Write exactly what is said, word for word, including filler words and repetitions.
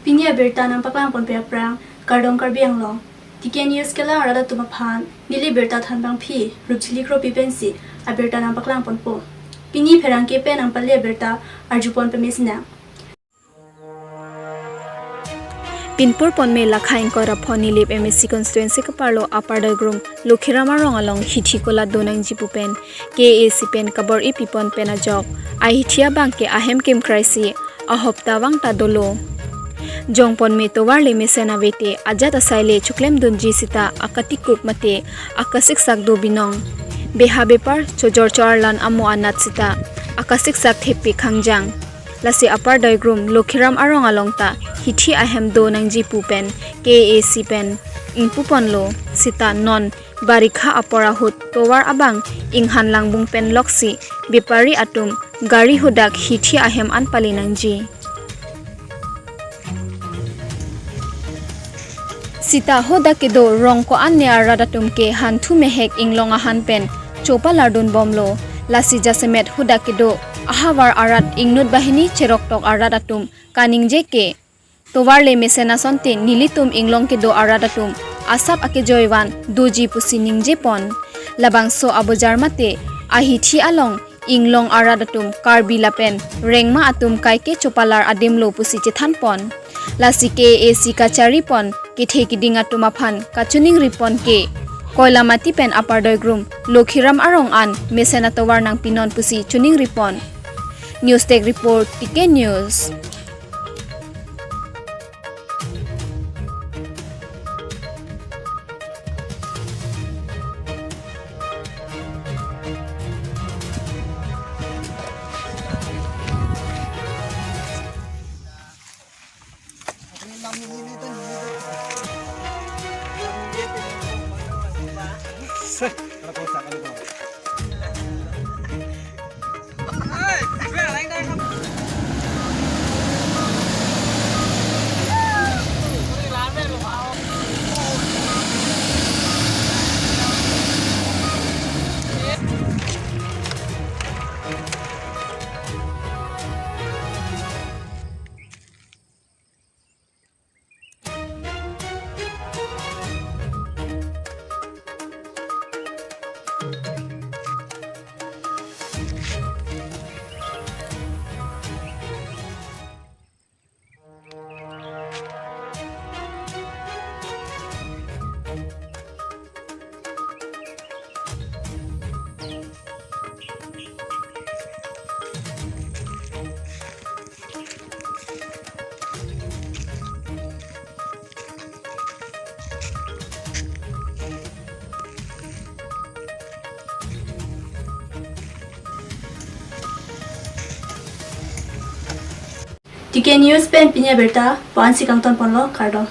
Pini abirta nangpaklang ponpe aphrang, kardom Karbi Anglong. T K News kelang arat atum aphan, neli birta thanbangpi, Rupjili Kropi pensi, abirta nangpaklang ponpo. Pini pherangke pen nangpale abirta, arju pon peme sinang. Pinpur ponme lakha ingkoi ra phongo Nilip M A C constituency keparlo Upper Doigrum Lokhiram arong along hithi kola do nangji pu pen K A A C pen kabor-i pipon pen ajok ahithi abang ke ahem kimkraisi ahopta vang ta dolo. Jong ponme tovar le mesen avete ajat asai le choklemdunji sita akatikuk mate akasiksak do binong. Beha bepar chojor cho-arlan amo anat sita akasiksak thepi khangjang. Lasi Upper Doigrum Lokhiram arong along ta hithi ahem do nangji pu pen K A A C pen ingpu ponlo sita non barikha apor ahut tovar abang inghan langbung pen loksi bepari atum gari hudak hithi ahem an pali nangji. Sita hudak kedo rong ko-an ne arat atum ke hanthu mehek inglong ahan pen chopalar dun bomlo. Lasi jasemet hudak kedo ahavar arat ingnut banghini cheroktok arat atum kaningje ke tovar le mesen asonte nelitum inglong kedo arat atum asap akejoi van doji pusi ningje pon. Labangso abojar mate ahithi along inglong arat atum Karbi lapen rengma atum kaike chopalar adimlo pusi chethan pon. Lasi K A A C kachari pon kethe kiding atum aphan kachiningri pon ke Koilamati pen Upper Doigrum Lokhiram arong an mesen atovar nangpinon pusi chiningri pon. News Desk Report, T K News. T K News pen pini abirta pu-an si kangton ponlo, kardom.